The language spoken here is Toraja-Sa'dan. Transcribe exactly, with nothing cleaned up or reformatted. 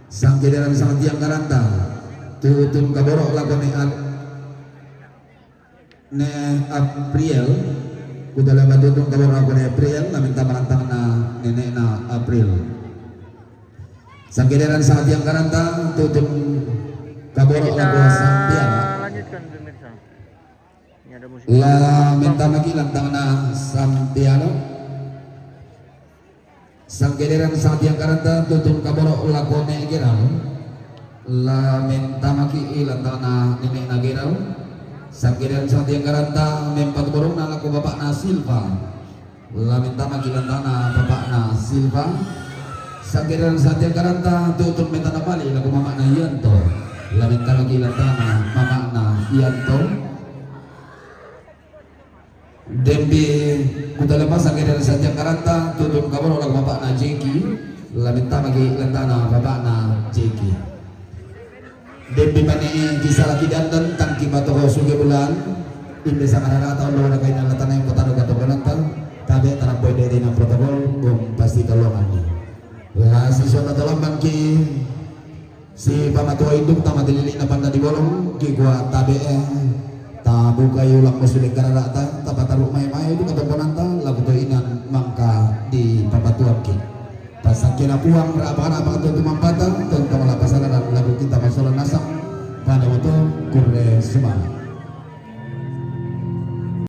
Sangkiliran sangtiang karanta, tutun kaboro' lako ne Al-, ne April, kudalaba tutun kaboro' lako ne April, la mintama lantangna nene'na April. Sangkiliran sangtiang karanta, tutun kaboro' lako Sampiala. Lanjutkan, pemirsa. Ini ada musik. La mintama ki lantangna Sampiala. Sangkiliran sangtiang karanta, tutun kaboro' lako ne Geral. La mintama ki lantangna nene'na Geral. Sangkiliran sangtiang karanta, mempatu borongna lako bapa'na Silva. La mintama ki lantangna bapa'na Silva. Sangkiliran sangtiang karanta, tutun mintama bali lako mama'na Yanto. La mintama ki lantangna mama'na Yanto. Dembi kutalepa sangkiliran sangtiang karanta, tutun kaboro' lako bapa'na Jeki, la mintama ki lantangna bapa'na Jeki. Dembi mane ki salaki dandan, tangki batoko suge bulan, inde sangararata ondo wana kaina latana yang potado katokonanta, tabe tarapoi de dina protokol, gom pasti tolongan di. La sisona tolambang ki, si pamatua induk tama dilili na panda di bolong, ki kua tabe e, tabuka i ulang musu de kararata, tapataru mai-mai du katokonanta, lagu to inan mangka di papatuan ki. Pasakina puang ra apana pangato tumampatan, tontong la pasalaran lagu kita masola nasang, pada moto kurre sumana.